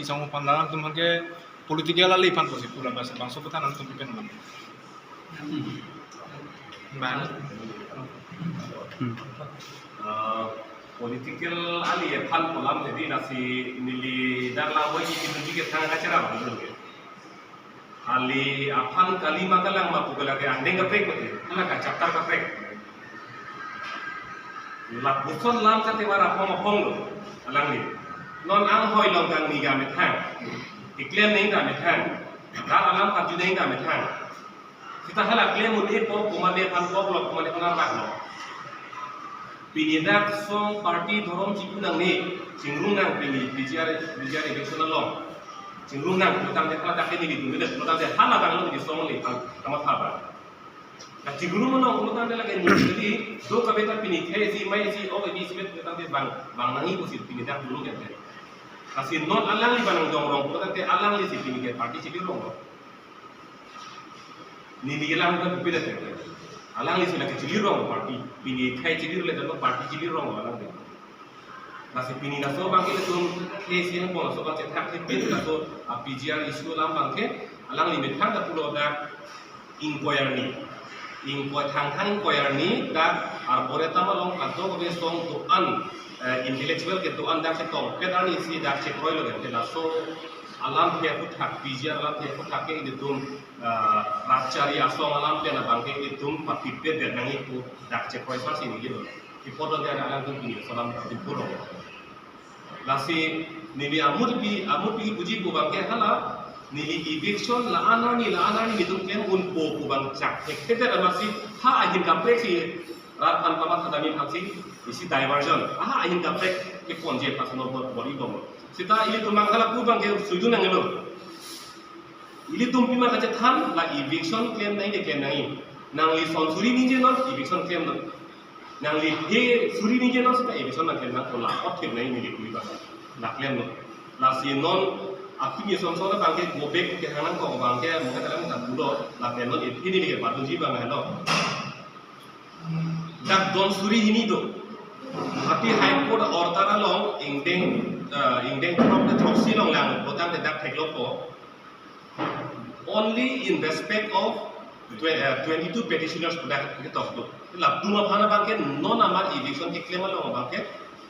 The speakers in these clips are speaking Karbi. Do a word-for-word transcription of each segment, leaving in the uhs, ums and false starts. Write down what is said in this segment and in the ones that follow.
Isong pan laran tum ke political ali pan kosi pula bas bangso kuthan nangtum pipen man. Man. Uh, political ali aphan kolam jadi nasi neli dak la boy ki tuji ke thang kacherap dulu ke. Ali aphan kali ma kalang ma pu ke lake angdeng kaprek mati, hala ka chapter kaprek. Lapuson lam kate wara pom pom lo, alangli. Non anghoi long kangni ga methang. Iklem neng ga methang. Dal alam kaju neng ga methang. Sita hala klem un-e po kuma ne phan pok lo kuma ne phan rak lo. Pini dak song party dhorom chipu nangne, chingrum nang pini P G R, P G R election along. Chingrum nang, putang de hala dak ke neli dun de, putang de hala dang lo di song ni phan kama thaba. Ka chingrum nang putang de lake neli do ka beta pini khei si mai si o bi si bet putang de bang bang nangi ko si pini dak dulu kan de. Kasi non alangli banang dong rong putang de alangli si pini ke party chili rong lo. Neli kelang kan pupila te. Alangli si lake chili rong party. Pini khei chili le dan party chili rong alangli. Nasi pini laso bangke tum khei si yang pon laso bangke thak ke pini laso a P G R issue alam bangke alangli methang ta pulo dak ingkoi arni. Ingkoi thang thang ingkoi arni dak arboretum along kadokave song do-an, eh, intellectual kedo-an dak chetongpet arni si dak chekroi lo kan laso alam ke aphuthak P G R alam ke aphuthak ke ilitum, ah, rapchari asong alam pen abangke ilitum papipet det nangji pu dak chekroi sa si neli lo. Ipot lo dia alam tum pini salam ipot lo. Lasi neli amut pi amut pi puji pu bangke hala neli eviction la-an arni la-an arni nelitum klem unpo pu bang chak thek thek det amatsi ha ahin kaprek si rat pan pamat kadami phaksi isi diversion. Aha ahin kaprek ke ponje personal body bom. Sita ilitum mangkala pu bangke suju nanglo. Ilitum pima kachethan la eviction klem nangji de klem nangji. Nangli son suri ningje non eviction klem non. Nangli phe suri ningje non sita eviction nangklem nang kola othip nangji neli pu bang. La klem non. Lasi non aphi ni son son bangke go back ke hanang ko bangke mungkin dalam tak bulo la klem non iphi neli ke baduji bang halo. Dak don suri hini do. Guwahati High Court order along ingdeng, eh, ingdeng throk de throksi along lang putang de dak theklo po. Only in respect of twe- eh, twenty-two petitioners pu dak ketok do. Latum aphan abangke non amar eviction keklem along abangke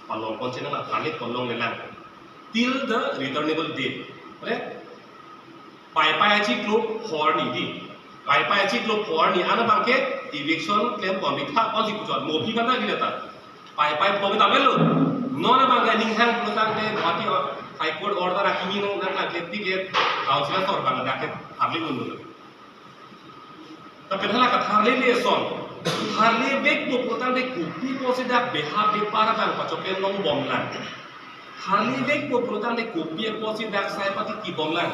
palong pon chenang la tharle pon longle lang. Till the returnable date. Right? Pai pai achiklo pho arni di. Pai pai achiklo pho arni an abangke eviction klem pon bikha pon si kuchot mo pi banda di data. Pai pai pho beta melo. Non abangke ninghang putang de Guwahati High Court order akimi nang nang klem ticket council asor bang dak ke tharle un. Tapi hala ka tharle le son. Tharle vekpo putang de kopi pusi dak beha bepar abang pachokle long bom lang. Tharle vekpo putang de kopi pusi dak sai pati ki bom lang.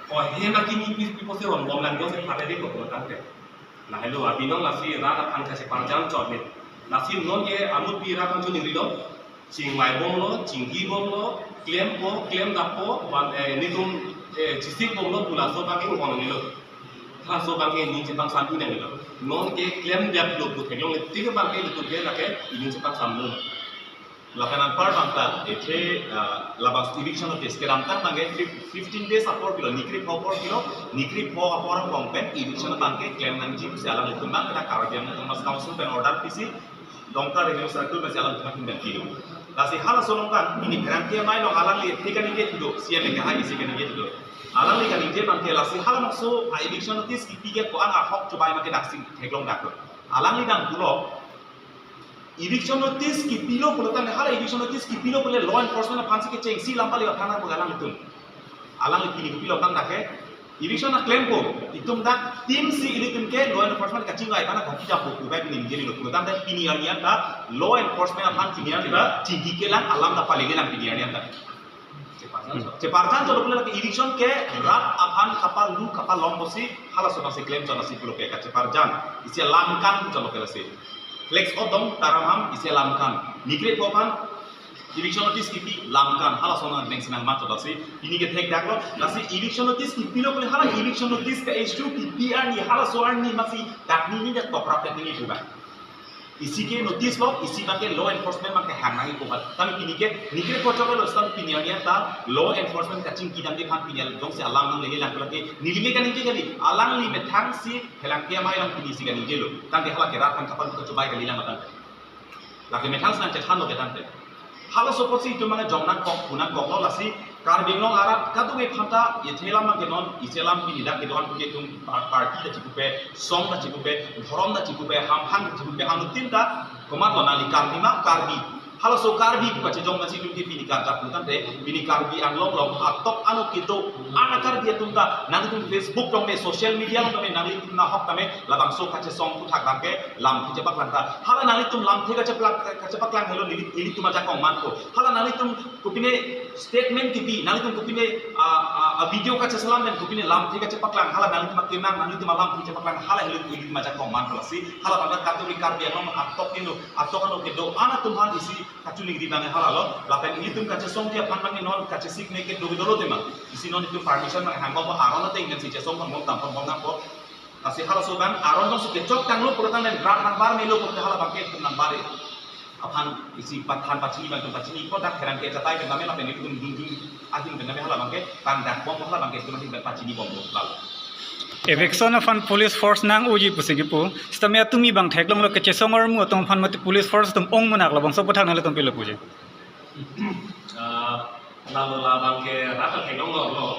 O hem akimi pi pusi ron bom lang do se tharle vekpo putang de. Lahelo abinong lasi rat aphan kacheparjan chot ne. Lasi non ke amut pi rat aphan chu ningri lo. Chingvai bomlo, chingki bomlo, klempo, klem dappo, wan eh, nelitum eh, chisik bomlo pu laso bangke hong nanglo. Laso bangke ning chepang santi nanglo. Non ke klem daplo pu theklongle tik bangke ilitum ke lake ning chepang sanlo. Lapen anpar bangta ethe ah, labang eviction notice kedamtang bangke fif- fifteen days apor pilo, nikri pho apor pilo, nikri pho apor bong pen eviction bangke klem nangji pusi alanglitum bang kita Karbi Anglong Autonomous Council pen order pisi Dongka Revenue Circle pensi alanglitum ahin pen pilo. Lasi halaso along kan pini pherangke amei along alangli ethe kaningje thudo, C M A kahai isi kaningje thudo. Alangli kaningje bangke lasi halabangso a eviction notice kipi ke ko-an ahok chubai make daksi theklong daklo. Alangli dang pulo eviction notice kipilo pulo tangte hala eviction notice kipilo pule law enforcement aphansi kechengsi lam pali aphan pu alanglitum. Alangli pini kopilo tang dak ke eviction aklempo, itum dak team si ilitum ke law enforcement kachingvai aphan kaki japo kubai pini ningje lo pulo tangte pini arni anta law enforcement aphan pini arni anta chingki kelang alam ta palele lang pini arni anta. Cheparjan chot pule lake eviction ke rat aphan kapalu kapalong pusi halaso nangsi klem chot nangsi pulo ke kacheparjan. Isi alam kan chot ke lasi. Flex odong taram ham isi alam kan. Nikre pho aphan eviction notice kipi lam kan halaso nang neng sinang mat chot lasi. Pini ke thek daklo lasi eviction notice kipilo pule hala eviction notice ka issue kipi arni halaso arni masi dak ni ni dak tokrap dak ni ni puga. Isi ke notice lo, isi abangke law enforcement abangke hang nangji ko ba. Tame pini ke, nike kochok lo, seta pini arni ta law enforcement kachingki damji aphan pini al jongsi alam nangle lang lake, neli le kaningje kali, alangli methang si, helang ke amai lang pini si kaningjelo. Tangte hala ke rat aphan kapan kachobai kali lang matan. Lake methang si nangchethan lo ke tangte. Halaso apotsi itum mane jong nangkok, pu nangkoklo lasi, Karbi Anglong arat kadokave aphanta, ethe alam abangke non, isi alam pini dak kedo-an puke itum par-, party ta chipupe, song ta chipupe, dhorom ta chipupe, hamphang ta chipupe, anuttin ta, komatlo nangli Karbi ma, Karbi. Halaso Karbi pu kachejong nasi itum ke pini karjap pu tangte, pini Karbi Anglong along, atok ano kedo, ana Karbi atum ta, nanglitum Facebook along me, social media along tame, nanglitum nahok tame, labangso kachesong aphuthak abangke, lamthe chepaklang ta. Hala nanglitum lamthe kachepaklang, kachepaklang helo neli, nelitum ajakong manpo. Hala nanglitum kopine statement kipi, nanglitum kopine, ah, ah, ah, video kacheselam pen kopine lamthe kachepaklang, hala nanglitum akemang, nanglitum alamthe chepaklang, hala helo nelitum ajakong manpo lasi. Hala tangka katu di Karbi Anglong atok ino, atok ano kedo-an atum aphan isi kachiningri abang halalo, lapen ilitum kachesongji aphan abang non kachesik ne kedo dolo tema. Isi non itum permission nang hangko aron ateng ngan si chesong pon bom tam pon bom nangpo. Lasi halaso abang aron jongsi kechok tanglo pura tang nen rat nangbar melo pura hala abangke nangbar-e. Aphan isi pathan pachini abang pachini ko dak herang ke chatai pen tame lapen itum dun dun ahin pen tame hala abangke tang dak bom hala abangke itum ahin pen pachini bom bom lalo. Eviction aphan police force nang-oji pusi kipu. Sitame atumi abang theklonglo kechesong armu atum aphan mate police force atum ong munak labangso aphuthak nanglitum pilo puji. Ah, lalo labangke rat theklonglo.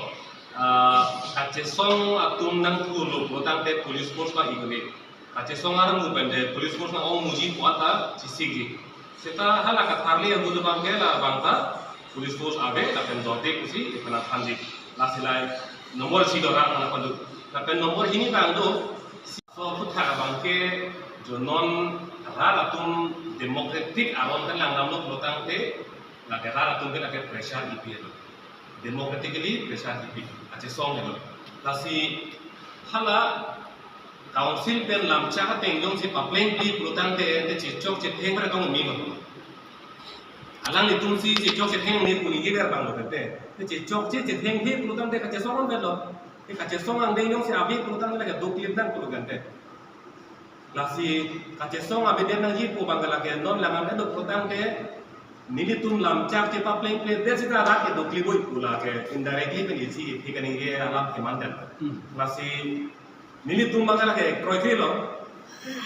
Ah, kachesong atum nangthulo pu tangte police force ba igone. Kachesong armu pen te police force nang-ong muji pu ata chisikji. Seta hala katharli amu abangke labang ta police force ave lapen jorde pusi ipana thanji. Lasi lai nombor isi do rat aphan padu. Lapen nombor hini abang do. So aphuthak abangke jo non rat atum democratic aron pen langdamlo pu tangte lake rat atum ke lake pressure ipi alo. Democratically pressure ipi. Kachesong alo. Lasi hala council pen lamchak ateng jongsi paplengple pu tangte te chechok chetheng pare tong mi ma. Alanglitum si chechok chetheng ni pu ningje ver abang lo tangte. Te chechok che chethengthe pu tangte kachesong an lo. Te kachesong angdeng jongsi ave pu tangte lake doklim nang pu tangte. Lasi kachesong avedet nangji pu abang lake non lang an do pu tangte nelitum lamchak chepaplengple det seta rat ke doklim oi pu lake indirectly pen isi thik kaningje alam keman dan. Hmm. Lasi nelitum abang lake kroikre lo.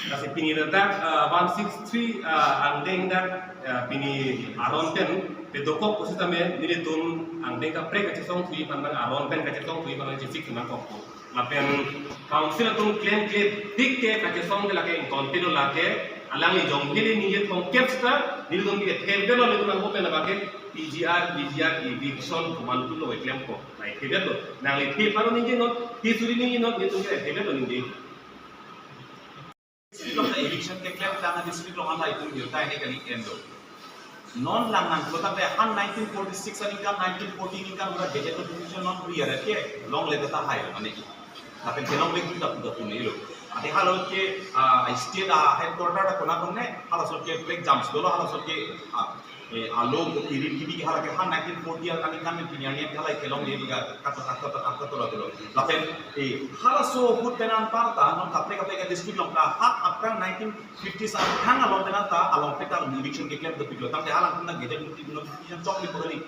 Lasi pini dak, ah, one six three, ah, angdeng dak, ah, pini aron pen pedokok pusitame nelitum angdeng kaprek kachesong thuji aphan abang aron pen kachesong thuji aphan abang chesik nangkokpo. Lapen council atum klemkle tik ke kachesong ke lake ingkon pilo lake alangli jong hili ningje thomkep seta nelitum ke themkep lo nelitum angko pen abangke P G R, P G R eviction komantulo klemkok. Nai themkep lo. Nangli the pharo ningje non, the suri ningje non, nelitum ke themkep lo ningje. District along ta eviction keklem tangte district along ta itum hirta ini kali endo. Non lang nangpulo tangte han nineteen forty-six aningkan, nineteen forty aningkan pura gazette notification non pura ya ke longle ta hai mane. Lapen kelongle kita puta pune lo. Ate halo ke, ah, state, ah, headquarter ta kona kone, halaso ke break jams dolo, halaso ke, ah, eh, alo ko kirim kibi hala ke han nineteen forty aningkan pen pini arni hala kelongle ka kato kato kato kato lo lo. Lapen, eh, halaso ahut pen anparta non kaprek kaprek district along ta ha aphrang nineteen fifty sa thang along pen ta along peta eviction keklem dopiklo tangte alangtum na gazette notification choklim pura ni.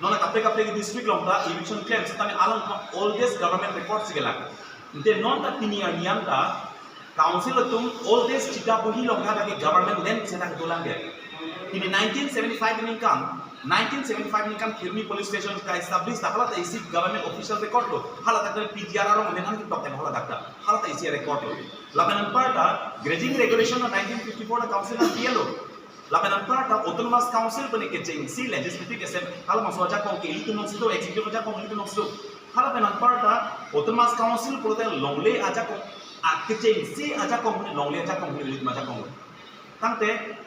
Non kaprek kaprek district along ta eviction klem seta ni alangtum oldest government record si kelang. Ante non ta pini arni an ta council atum oldest chita bohi along ta ke government land seta dolang dia. Pini nineteen seventy-five aningkan, nineteen seventy-five aningkan Khirmi police station ka establish ta hala ta isi government official record lo. Hala ta ke P G R arong amen an kitok tem hala ta. Hala ta isi record lo. Lapen anparta grazing regulation na nineteen fifty-four na council na P L O. Lapen anparta autonomous council pen kechengsi legislative assembly, halabangso ajakong ke ilitum along si do, executive ajakong ilitum along si do. Halapen anparta autonomous council pulote longle ajakong, a kechengsi ajakong, longle ajakong, ilitum ajakong. Tangte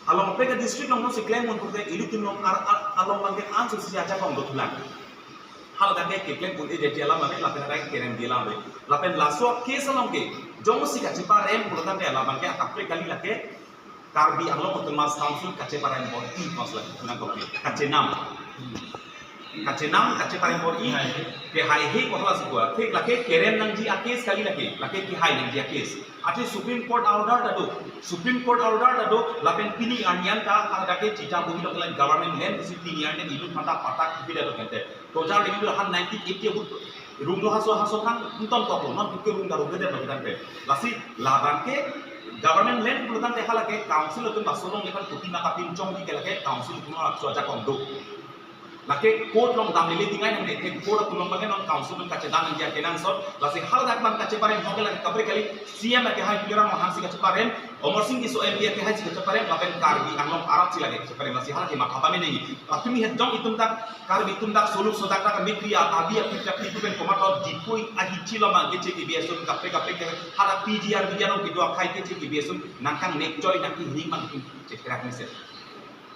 along peka district along si klem un pulote ilitum along ar, ar, along abangke anso si ajakong dothulang. Hala abangke keklem un-e jati alam ave, lapen arai kerem di alam ave. Lapen laso case along ke jongsi kacheparem pulo tangte hala abangke akaprek kali lake Karbi Anglong Autonomous Council kacheparem bor-i pas lake, nangkok ke, kachenam. Kachenam, kacheparem bor-i, kehaihe ko hala si ko. Thik lake kerem nangji a-case kali lake, lake kehai nangji a-case. Athe Supreme Court order ta do, Supreme Court order ta do, lapen pini arni an ta, ha dak ke Chita Bohi lo kelang government land, si pini arni an inut mata patak pida do kente. Tojar lagi do han nineteen eighty ahut, rung lo haso haso thang, nton tok lo, non ke rung ta rung beda lo tangte. Lasi, labang ke, government land pulo tangte hala ke, council atum laso along lekan kuti maka pinchong di ke lake, council atum laso ajakong do. Lake court along dam lele tingai nang ne, court atum along bang non council along kachedam dia kenangsot, lasi haladak bang kachepareng hoke lake kaprek kali, C M ake hai Tuliram Ronghang si kachepareng, Amarsing Tisso M P ake hai si kachepareng, lapen Karbi Anglong arat si lake kachepareng, lasi hala ke matha pame nai. Patumi het jong itum dak, Karbi itum dak soluk sodak dak mikri a, abi api kap itum pen komat lo dipui ahi chilo mang keche kebi asun kaprek kaprek ke, hala P G R B along kedo akhai keche kebi asun, nangkang nek choi nangki hining mang itum chetherak mesen.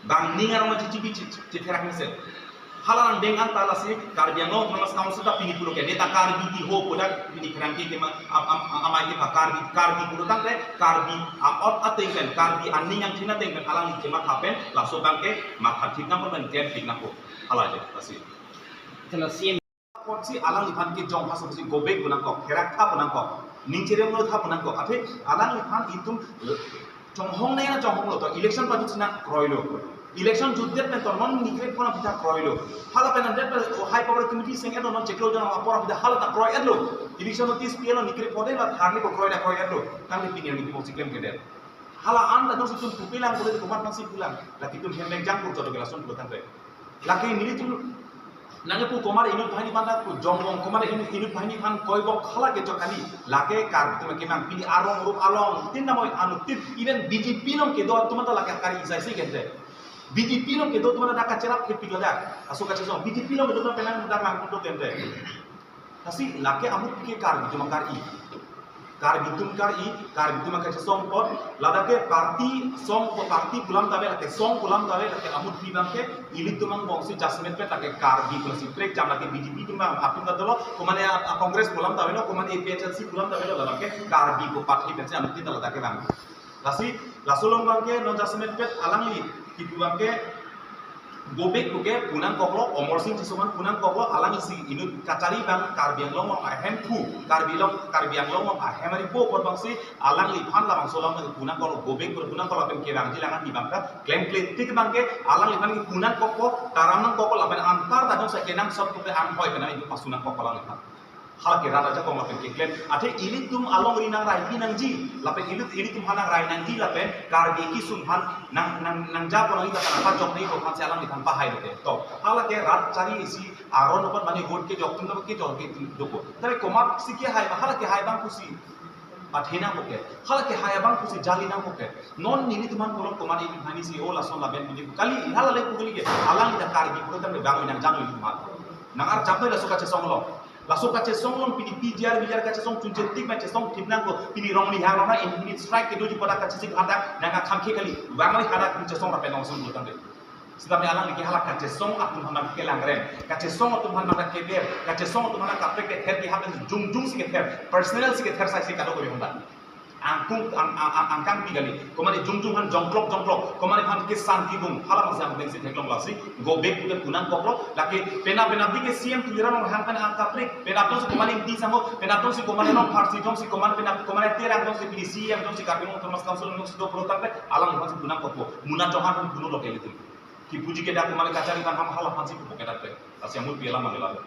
Bang ning arong ma chichibi chi-, chitherak mesen. Hala nang deng anta lasi Karbi Anglong Autonomous Council ta pini pulo ke. Neta Karbi ti ho kodak pini kerang ke kema am, am, am, amai ke pa Karbi, Karbi pulo tangte Karbi a-ot ateng pen, Karbi aning angthin ateng pen alangli kematha pen, laso bang ke matha thik nangpo pen klem thik nangpo. Hala je, lasi. Kalau C M Apotsi alangliphan ke jong haso si go back pu nangkok, herak tha pu nangkok, ning cherem lo tha pu nangkok. Athe alangliphan itum chonghong nai na chonghong lo to election pajut sina kroi lo. Election jutdet pen to non nikre pon aphi ta kroi lo. Hala pen andet pen o high power committee seng edo non cheklo jong apor aphi ta hala ta kroi et lo. Election notice P L O nikre pon la tharli ko kroi na kroi et lo. Tangte pini ni pimo siklem kedet. Hala an ta jongsi itum pupilang pule komat nangsi pulang. Lake itum hem mengjang pur joto ke lason pulo tangte. Lake nelitum nangkepu komat inut banghini aphan ta pu jongbong komat inut, inut banghini aphan koibok hala ke chok kali. Lake Karbi atum kemang pini arong rup along tin namoi anut tin even B J P along kedo atum ta lake kari isai si gente. B J P along kedo atum ta kacherap ke pik ladak. Aso kachesong B J P along kedo atum penang dak lang kudo gente. Lasi lake amut ke Karbi atum kari. Karbi atum kari, Karbi atum kachesong apot, ladak ke party song ko party pulam ta ave, lake song pulam ta ave, lake amut pi bang ke, ilitum angbong si judgment pen lake Karbi pulo si prek jam lake B J P atum bang atum ta dolo, komane a, a Congress pulam ta ave lo, komane A P H L C pulam ta ave lo, ladak ke Karbi ko party pen si amut tin ta ladak ke bang. Lasi, laso along bang ke non judgment pen alangli, kipu bang ke, go back pu ke pu nangkoklo, Amarsing Tisso aphan pu nangkoklo, alang isi inut kachari bang Karbi Anglong along ahem pu, Karbi along, Karbi Anglong along ahem ari po apot bang si alangliphan labangso along pu nangkoklo, go back pu pu nangkoklo, lapen kevangji alangan ni bang ke, klemkle tik bang ke, alangliphan ke pu nangkokpo, taram nangkokpo, lapen antar ta jongsi kenangsot pu ke anghoi pen itum pasu nangkokpo alangliphan. Hala ke rat ajakong lapen keklem. Athe ilitum alongri nang rai pi nangji. Lapen ilit, ilitum aphan nang rai nangji lapen Karbi kesung aphan nang, nang, nang ja ponang ita kana pajok nangji aphan si alangliphan pahai lote. To, hala ke rat chari isi aron apot mane vote kejok atum ta kejok ke atum dokok. Tapi komat si kehai ma hala kehai bang pusi pathena koke. Hala kehai bang pusi jali nang koke. Non nelitum aphan kolok komat ini hani si o lason laben puji kali hala le pu kali ke. Alang ita Karbi pulo tangte bang nang jang ilitum aphan. Nang arjap noi laso kachesong along. Laso kachesong along pini P G R, V G R kachesong chunche tik ma chesong thip nangkok, pini rong ni hang rong na in minute strike kedoji pada kachesik hadak nang akham khe kali, bang oi hadak chesong rapen ongsun lo tangte. Sitame alang liki hala kachesong atum aphan kelang rem, kachesong atum aphan keber, kachesong atum aphan kaprek kether ke hapen jongjong si kether, personal si kether sai si kado kori honda. Angkung ang, ang, ang, angkang pi kali. Komane jongjong aphan jongklok jongklok. Komane aphan kesan kibung. Hala masi ang bengsi theklong lasi. Go back pu ke pu nangkoklo. Lake penap penapdi ke C M Tuliram Ronghang pen angkaprik. Penap jongsi komane Ingti Sangho. Penap jongsi komane Rongpharsi jongsi komane penap komane Terang jongsi pini C M jongsi Karbi Anglong Autonomous Council jongsi do pulo tangte. Alangliphan si pu nangkokpo. Muna Chauhan pu pulo lo ke ilitum. Kipuji kedak komane kachari aphan ham hala aphan si pu kedak te. Lasi amul pi alam mangela.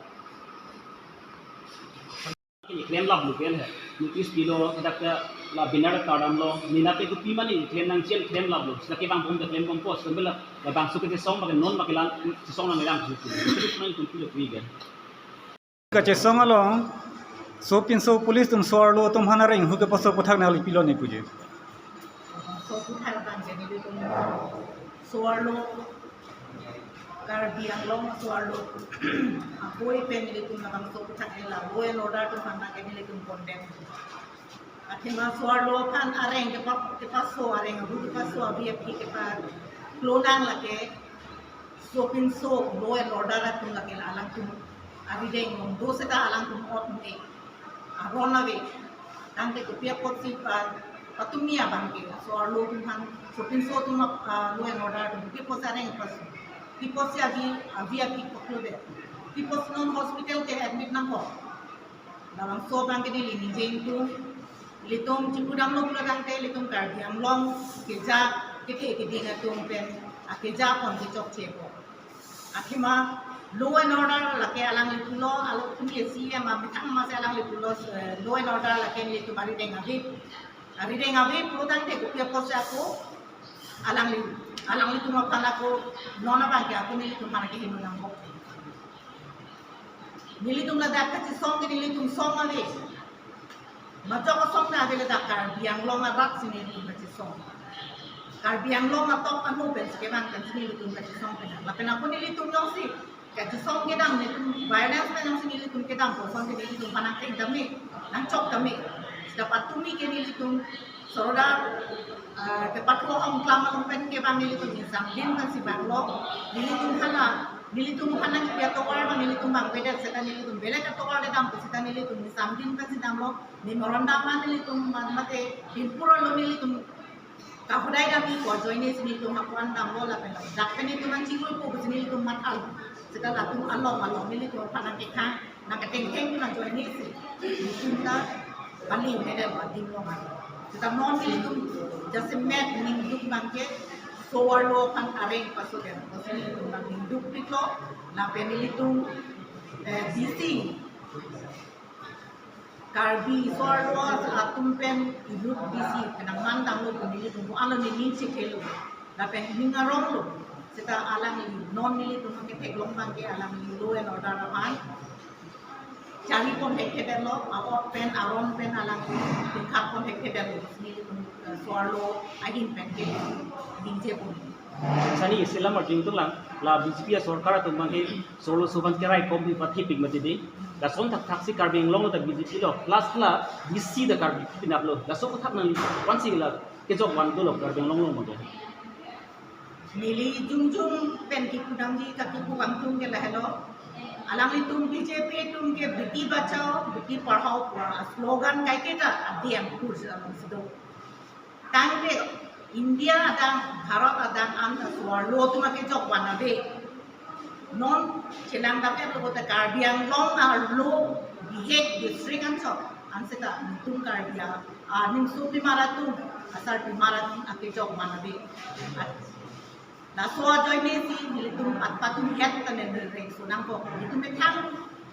Klem lap lu pen he. Notice pilo, dak ke la banner ta damlo. Nina pe kopi mane klem nangji, klem lap lu. Sila kevang bom ta klem bom po. Sambil la, labangso kachesong bang non bang la chesong nanglang. Nang kumpilo kri ke. Kachesong along, sopinso police atum so-arlo atum aphan areng hu kepaso aphuthak nangli pilo ne puji. So aphuthak abang ke nelitum so-arlo Karbi Anglong so-arlo apoi pen nelitum labangso aphuthak la law and order atum aphan ke nelitum condemn. Athema so-arlo aphan areng kepa, kepaso areng ahu kepaso avi aphi kepa klonang lake sopinso law and order atum lake la alangtum arideng do seta alangtum ot me. Aron ave. Tangte kopi apotsi pa, patumi abang ke. So-arlo atum aphan, sopinso atum ap, ah, law and order atum. Kopi apotsi areng pas. Kopi apotsi avi, avi api koklo de. Kopi apotsi non hospital ke admit nangkok. Labangso abang ke neli ningje ingtung. Ilitum chipudamlo pulo tangte ilitum Karbi Anglong keja kethe keding atum pen akeja pon kechokche po. Athema law and order lake alangli pulo, alo kuni C M amethang masi alangli pulo, eh, law and order lake ilitum arideng ave. Arideng ave pulo tangte kopi apotsi ako alangli, alanglitum aphan ako non abangke ako nelitum aphan keheno nangkok. Nelitum ladak kachisong ke nelitum song ave. Majok asong na ave ladak Karbi Anglong arat si nelitum kachisong. Karbi Anglong atok anu pensi kevang pensi nelitum kachisong pen. Lapen ako nelitum jongsi kachisong kedam nelitum violence pen jongsi nelitum kedam kosonsi nelitum aphan nangkeng tame, nangchok tame. Seta patumi ke nelitum soroda, ah, kepathu ahong klam along pen kevang nelitum insamdin pensi vanglo. Nelitum hala, nelitum aphan nangkepi atovar abang nelitum vangvedet seta nelitum belek atovar le dam seta nelitum insamdin pensi damlo. Memorandum an nelitum man mate binpur alo nelitum kahodai dam iko ajoine si nelitum ako-an damlo lapen dak pen nelitum an chingul po si nelitum mathalo. Seta latum along along nelitum aphan nangkethang nangkethengtheng ajoine si nelitum ta kali medal bading long alo. Seta non nelitum jasemet ningduk abangke so-arlo aphan areng pasodet. Lasi nelitum abang ningdukpiklo lapen nelitum, eh, D C Karbi so-arlo atum pen inut D C penang mandanglo pu nelitum pu alo nening chethelo. Lapen ning aronglo. Seta alangli non nelitum ke theklong abangke alangli law and order aphan chari pon thekthedetlo, a-ok pen aron pen alangli tingkap pon thekthedetlo. Nelitum, eh, so-arlo ahin pen ke dingje pon. Sani isi alam arjudun lang, la B J P asorkar atum abangke so-arlo so aphan keraikom pi pathipik mati dei. Lason thakthaksi Karbi Anglong ta B J P lo, plus la D C ta Karbi pinaplo. Laso aputhak nangli aphansi la kejok van dolo Karbi Anglong along abangke. Neli jongjong pen kipudamji kakipu kangtung ke lahelo. Alanglitum B J P atum ke beti bachao, beti padhao pu slogan kaiketa adeng kursi alongsi do. Tangte India adang, Bharat adang an ta so-arlo atum akejok van ave. Non chelang dapet lo kote Karbi Anglong arlo bihek district anchot an seta nelitum Karbi a, a, nimso pimar atum, asarpimar atum akejok van ave. Laso ajoine si nelitum patpatum het ta neli rengso nangkok. Nelitum methang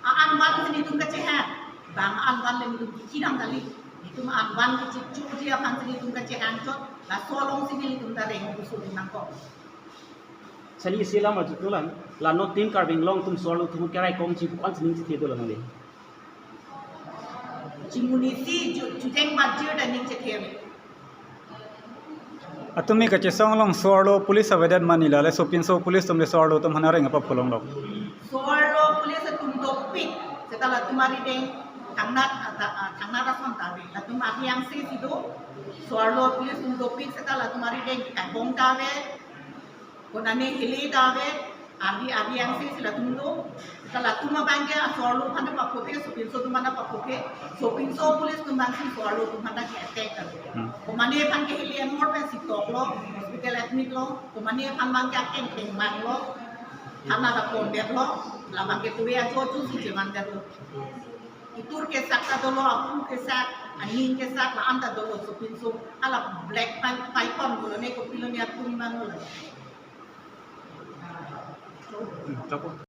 a-an van si nelitum kachehang. Bang a-an van le nelitum kichi dam kali. Nelitum a-an van kichi chuji aphan si nelitum kachehang chot. Laso alongsi nelitum ta reng pusu nangkok. Sani isi alam arjudun lang, la non tin Karbi Anglong atum so-arlo atum keraikomji pu-an si ning chethe dolang le. Chimunisi ju-, chujeng bajir ta ning chethe. Atumi kachisong along so-arlo police avedet ma neli le sopinso police atum le so-arlo atum aphan areng apa pulong dok. So-arlo police atum dopik, seta latum arideng thangnat ata, ah, thangnat ason ta ave. Latum ari angse si do, so-arlo police atum dopik seta latum arideng kabong ta ave. Konane hili ta ave, ari, ari angse si latum do. Seta latum abangke so-arlo aphan ta paphophe, sopinso atum aphan ta paphophe, sopinso police atum abangsi so-arlo atum aphan ta ke-attack ta do. Hmm. Komane aphan ke hili anmor pensi toklo, hospital admit lo, komane aphan abangke akeng keng manglo, thana ta pondetlo, labangke tuwe ajo ajo si chemandetlo. Itur kesak ta dolo, aphu kesak, aning kesak, la-an ta dolo, sopinso, hala black pan, python pulo ne kopilo ne atum manglo la. Hmm, tapo.